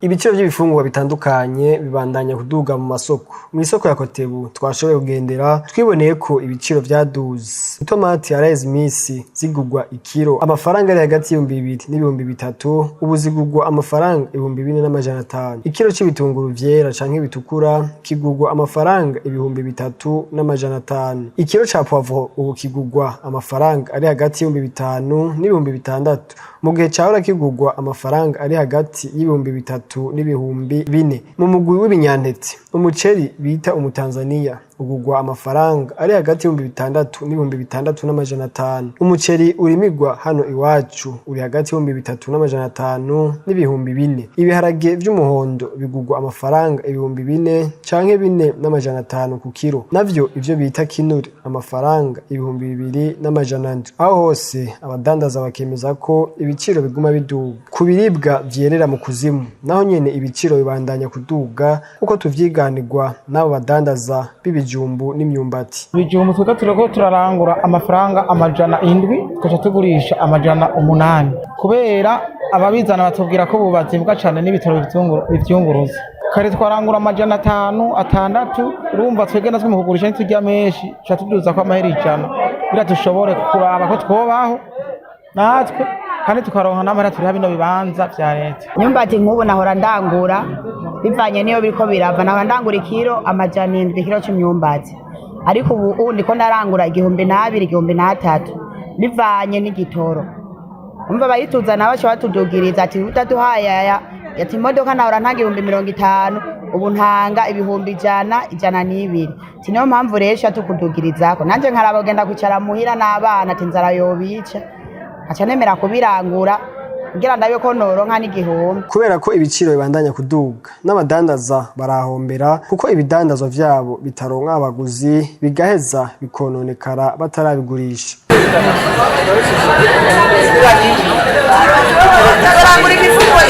Ibiciro vy'ibifungurwa bitandukanye bibandanya kuduga mu masoko. Mw'isoko ya Kotebu twashoboye kugendera, twiboneye ko ibiciro vyaduze. Itomati haraheze imisi zigurwa ikiro amafaranga ari hagati y'2000 n'3000, ubu zigurwa amafaranga 4500. Ikiro c'ibitunguru vyera canke bitukura kigurwa amafaranga 3500. Ikiro ca poivron ubu kigurwa amafaranga ari hagati y'5000 n'6000, mu gihe cahora kigurwa amafaranga ari hagati y'3000 n'4000. Mu mugwi w'ibinyantete, umuceri bita umutanzaniya ugurwa amafaranga ari hagati y'6000 n'6500. Umuceri urimirwa hano iwacu uri hagati y'3500 n'4000. Ibiharage vy'umuhondo bigurwa amafaranga 4000 canke 4500 ku kiro, navyo ivyo bita kinure amafaranga 2700. Aho hose abadandaza bakemeza ko ibiciro biguma biduga. Ku biribwa vyerera mu kuzimu naho nyene ibiciro bibandanya kuduga, kuko tuvyiganirwa n'abo badandaza b'ibijumbu n'imyumbati. Ibijumbu twebwe turiko turarangura amafaranga 700, tugaca tugurisha 800, kubera ababizana batubwira ko ubu bazimbwa cane n'ibitoro bivyunguruza. Kare twarangura 500, 600. Urumva twebwe natwe mu kugurisha ntiturya menshi, tuca tuduzako amahera 100 kugira dushobore kuraba ko twobaho natwe, kandi tukaronka n'amahera turiha bino bibanza vya leta. Imyumbati nk'ubu nahora ndangura bivanye n'iyo biriko birava, nahora ndangura ikiro 700, ikiro c'imyumbati, ariko ubu ndiko ndarangura 1002, 1003, bivanye n'igitoro. Umva, bayituzana baca batudugiriza ati utaduhaye aya, ati imodoka nahora ntanga 50,000, ubu ntanga 100,000, 102. Ati niyo mpamvu rero ica tukudugirizako. Nanje nkaraba kugenda kwicara muhira n'abana, ati inzara yobica, nkaca nemera kubirangura kugira ndabe ko noronka n'igihumbi. Kubera ko ibiciro bibandanya kuduga, n'abadandaza barahombera, kuko ibidandazwa vyabo bitaronka abaguzi, bigaheza bikononekara batarabigurisha.